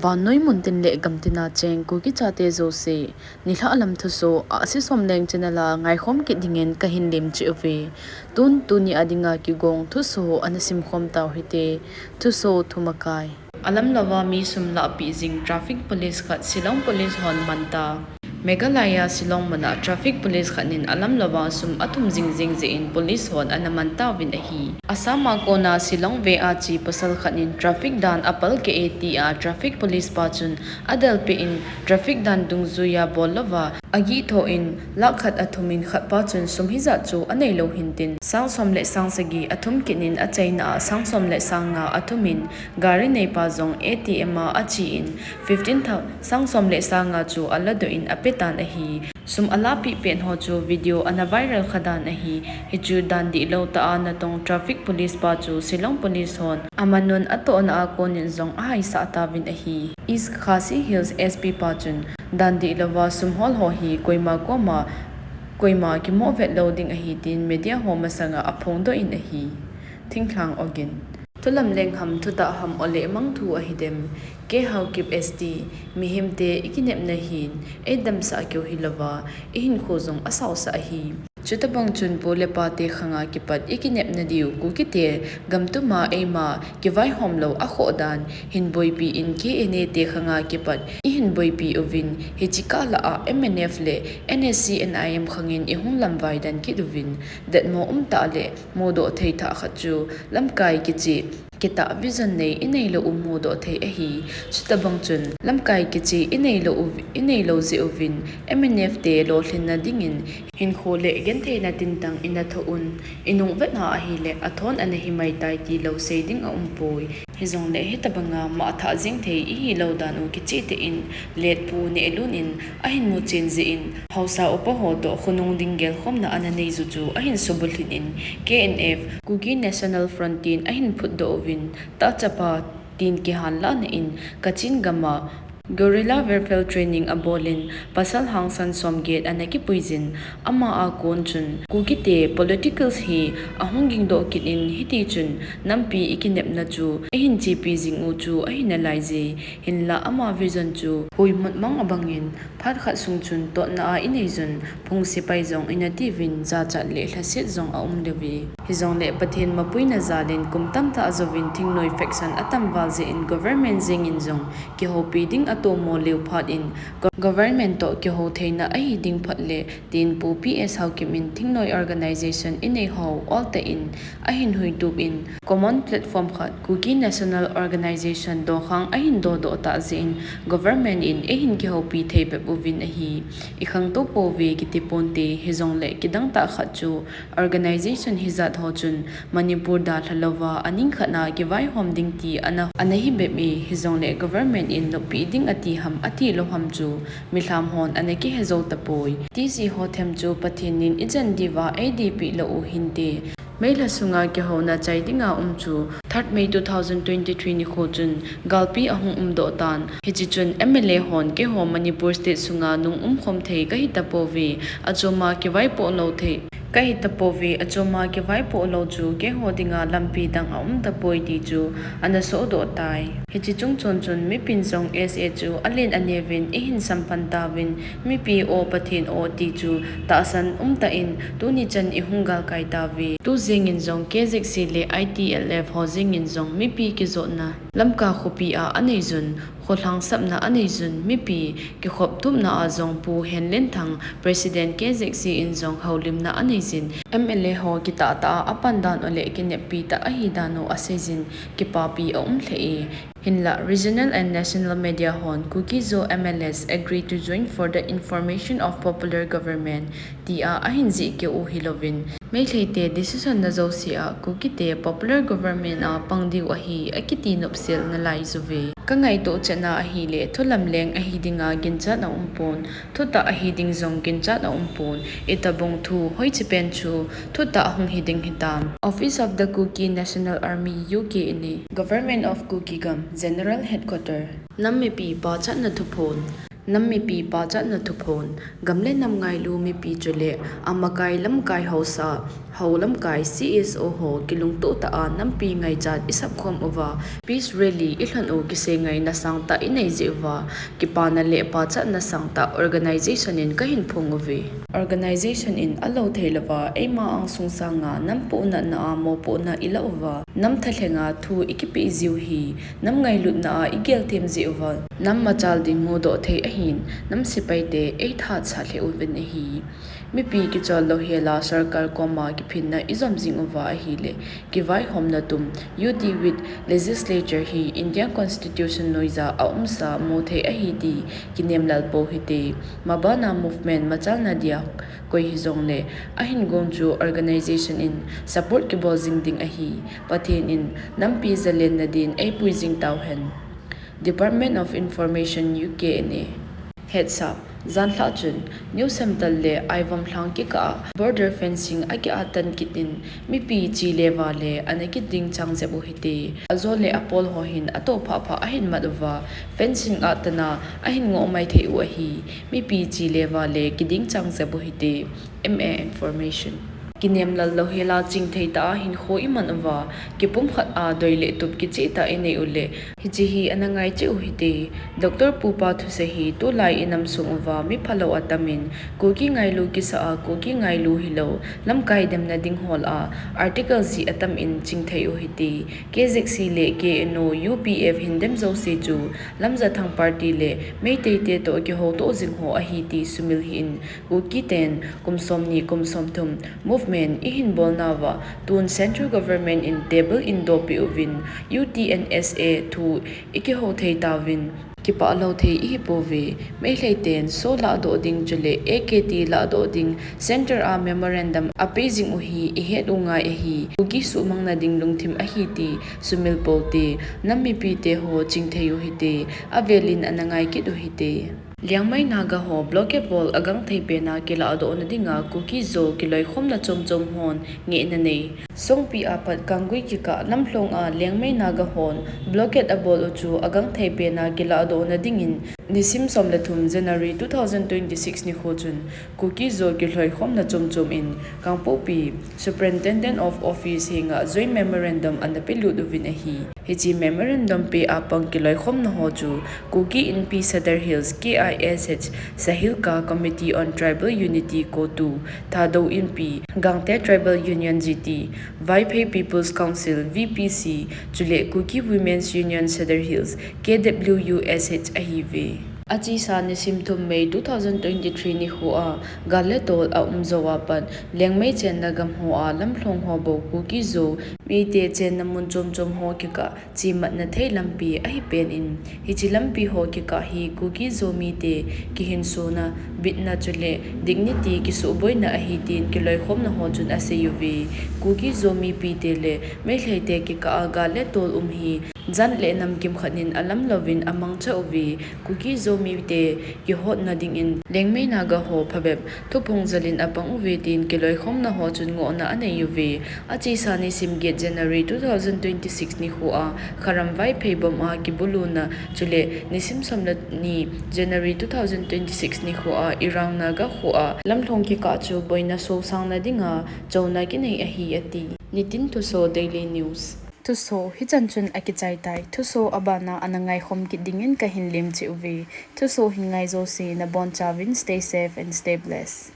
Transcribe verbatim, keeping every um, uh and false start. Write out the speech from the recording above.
Vannoi muntin le gamtina cheng Kuki chate jouse, nilhah lam thusoh, Ahsi Somleng channel a ngaikhom kit dingin kahin lemcheh uve. Tun tuni a dinga kigong thusoh ana simkhom tau hite. Thusoh thumakai. Alamlouva mi sum lahpeh jing traffic police khat Shillong Police hon manta. Meghalaya Shillong muna traffic police khat in alamlouva sum athum jing jing jeh in police hon ana man tauvin ahi. Assam a kona Shillong vea che pasal khat in traffic dan apalkeh e tia traffic police pa chun adelpeh in traffic dan dungjuiya bol louva agih thoh in lakh khat athum in khatpa chun sum hijat chu aneilou hintin sang som le sang sagi athum kit in achaina a sang som le sang nga athum in gari neipa jong A T M a ache in fifteen thousand, sang som le sang nga chu aladoh in apetan ahi. Sum alahpeh pet ho chu video ana viral kha dan ahi. Hichu dan dihlou tah a natong traffic police pa chu Shillong Police hon amanun atohna a kon in jong ahaisah tauvin ahi. East Khasi Hills S P pa chun dan dihlouva sum hol ho hi koima koma koima kimoh vet lou ding ahi tin media ho masanga aphongdoh in ahi. Thinglhang Ogin. Thulamleng ham thutah ham ole mangthu ahidem. K Haokip S T, mihemte ikinepna hin eidamsah keu hilouva, ihinkho jong asaosah ahi. Chutobang chun pu le pate khanga kipat ikinepna diu Kukite gamtuma eima kivaihom lou akhoh dan hin boipi in K N A te khanga kipat ihin boipi uvin, hiche kah lah a M N F le N S C N I M khangin ihung lamvai dan kit uvin, datmo umtah le mudoh thei thah khat chu lamkai kicheh kitah vision nei ineilou u mudoh thei ahi. Chutobang chun lamkai kicheh ineilou u, ineilou jeh uvin M N F te lolhinna dingin hinkho le gentheina tintang ina thoh un, inung vetna ahile athon ana himai tai tilou sei ding aumpoi. Hijongle hitobanga mah thah jeng thei ihilou dan u kichehtah in letpu nehlun in ahin muchen jeh in haosa upa ho toh khonung ding gelkhomna ana neiju chu ahin subulhit in K N F, Kuki National Front tin ahin phutdoh uvin tahchapa tin kihanlahna in Kachin gama guerrilla warfare training abolin pasal hangsan somget ana kipuijin, ama a kon chun Kukite politicals hi ahung gingdoh kit in hitichun nampi ikinepna chu ahin chepi jing u chu ahi nalaije. Hinla ama vision chu huimut mang abangin phat khat sung chun totna a ineijun phung sepai jong ina tiuvin jachat le lhaset jong aumleuve. Hijongle Pathen mapuina jalin kum tamtah jouvin thingnoi faction atamval jeh in government jengin jong kihoupi ding atomo leu phat in go-, government toh kihou theina ahiding phat le tin Pu P S Haokip in thingnoi organisation inei ho oltah in ahin huitup in common platform khat Kuki National Organisation dokhang ahin dodoh tah jeh in government in eihin kihoupi thei bep uvin ahi. Ikhangtou pouve kiti ponte, hijongle kidangtah khat chu organisation hijat ho chun Manipur dalha louva aning khatna kivaihom ding ti ana, ana hi bep e, hijongle government in noppeh ding ati ham atilou ham chu milham hon ana kihe jou tapoi. T C ho them chu Pathen in ijat diuva eidihpeh lou u hinte. Meilha sunga kihouna chai dinga um chu third May two thousand twenty-three nikho chun galpi ahung umdoh tan. Hiche chun M L A hon keiho Manipur State sunga nung umkhom thei kahi tapouve, achoma kivaipoh lou thei kahi tapouve, achoma kivaipoh lou chu keiho dinga lampi dang aum tapoi ti chu ana sohdoh tai. Hiche chungchon chun mipin jong S A chu alen aneuvin eihin sampan tauvin, mipi o Pathen o ti chu tahsan umtah in tuni chan ihung galkai tauve. Tu jengin jong K Z C le I T L F ho jengin jong mipi kijotna Lamka khopi a aneijun, kholhang sapna aneijun, mipi kikhop tupna a jong Pu Henlenthang, President K Z C in jong houlimna aneijin, M L A ho kitahtah a apandan u le kineppi tah ahidan u aseijin, kipapi aum lheh e. Hinlah, regional and national media hon Kuki-Zo M L As agree to join for the information of popular government, tia ahin jih keu u hilouvin, Meiteite decision na jouse a Kukite popular government a pang diu ahi akiti nopsel nalai uve. Kangaito chetna ahile, thulamleng ahi dinga ginchat aumpon, thutah ahi ding jong ginchat aumpon, itobang thu hoiche pen chu thutah hung hiding hitam. Office of the Kuki National Army, U K N A, Government of Kukigam, General Headquarter. Nam mipi pachatna thuphon. Nam mipi pachatna thuphon, gam le nam ngailu mipi chule amakai lamkai haosa, hou lamkai C S O ho kilungtoh tah a nampi ngaichat isap khom uva, peace rally ilhon u kisengaina sangtah inei jeh uva, kipana le pachatna sangtah organization in kahin phong uve. Organization in alou thei louva, eima angsung sanga nam pohnatna a mopohna ila uva, nam thalhenga thu ikipeh jiu hi, nam ngailutna a igel them jeh uva, nam machal ding mudoh thei ahin, nam sepaite eithat sah lheh uvin ahi. Mipi kichol louhela sorkar koma kiphinna ijom jing uva ahile, kivaihomna tum, U T with legislature hi Indian Constitution noija aumsa mu thei ahi ti kinem lel pou hite. Mabana movement machalna dia koi hijongle, ahin gong chu organization in support kibol jing ding ahi. Pathen in nampi jalenna din eipui jing tauhen. Department of Information, U K N A. Hetsa, janlhah chun, New Semtal le Aivamlhang kikah a border fencing akiatan kit in, mipi chi le va le ana kit ding chang jep u hite. Ajo le apol ho hin atoh phah phah ahin mat uva, fencing atana ahin ngoh mai thei u ahi. Mipi chi le va le kiding chang jep u hite. M A Information. Kinem lel louhela chingthei tah a hinkho iman uva, kipumkhat a doi le tup kicheh tah inei u le, hiche hi ana ngai cheh u hite. Doctor Pupa thusei hi tulai inam sung uva mi phalou atam in, Kuki ngailu kisa a Kuki ngailu hilou, lamkai demna ding hol a article jih atam in chingthei u hite. K Z C le K N O, U P F hin dem jouse chu Lamjathang party le Meitei te toh kihoutoh jing ho ahi ti sumil hih in, Kuki ten kum somni kum somthum movement ihin bolnauva, tun central government in table in dohpeh uvin, U T and S A thu ikihou thei tauvin, kipah lou thei ihi pouve. Meitei ten SoO lahdoh ding chule A K T lahdoh ding center a memorandum ape jing u hi ihet u ngai ahi. Kuki suhmangna ding lungthim ahi ti sumil pou te, nam mipi te ho chingthei u hite, avel in ana ngai kit u hite. Liangmai Naga ho blockade wall agangthei pen a kilahdohna dinga Kuki Zo kiloikhomna chomchom hon ngehna nei. Songpi apat Kanggui kikah Lamlhong a Liangmai Naga hon blockade abol u chu agangthei pen a kilahdohna dingin nisim som le thum January two thousand twenty-six nikho chun Kuki Zo kiloikhomna chomchom in Kangpokpi Superintendent of Office henga joint memorandum ana pelut uvin ahi. Hiche memorandum pe a pang kiloikhomna ho chu Kuki Inpi Sadar Hills, K I S H, Sahilka Committee on Tribal Unity, CoTU, Thadou Inpi, Gangte Tribal Union, G T, Vaiphei People's Council, V P C, chule Kuki Women's Union Sadar Hills, K W U S H ahiuve. Achesa nisim thum May two thousand twenty-three nikho a gal le tol aum jou a pat Liangmai chenna gam ho a Lamlhong ho bou Kuki Zo mite chenna mun chomchom ho kikah chematna thei lampi ahi pen in, hiche lampi ho kikah hi Kuki Zo mite kihinsona, bitna chule dignity kisuhboina ahi tin kiloikhomna ho chun asei uve. Kuki Zo mipi te le Meitei te kikah a gal le tol um hi jan le nam kimkhat in alam louvin amangcha uve. Kuki Zo mite kihotna dingin Liangmai Naga ho phabep thuphong jal in apang uve tin kiloikhomna ho chun ngohna anei uve. Achesa nisim get January two thousand twenty-six nikho a Kharam Vaiphei bom a kibuluna chule nisim som le ni January two thousand twenty-six nikho a Irang Naga kho a Lamlhong kikah chu boina sosangna dinga chouna kinei ahi ati. Nitin Thuso, Daily News. Thuso hichan chun akichai tai. Thuso abana ana ngaikhom kit dingin kahin lem cheh uve. Thuso hin ngai jouse nabonchauvin stay safe and stay blessed.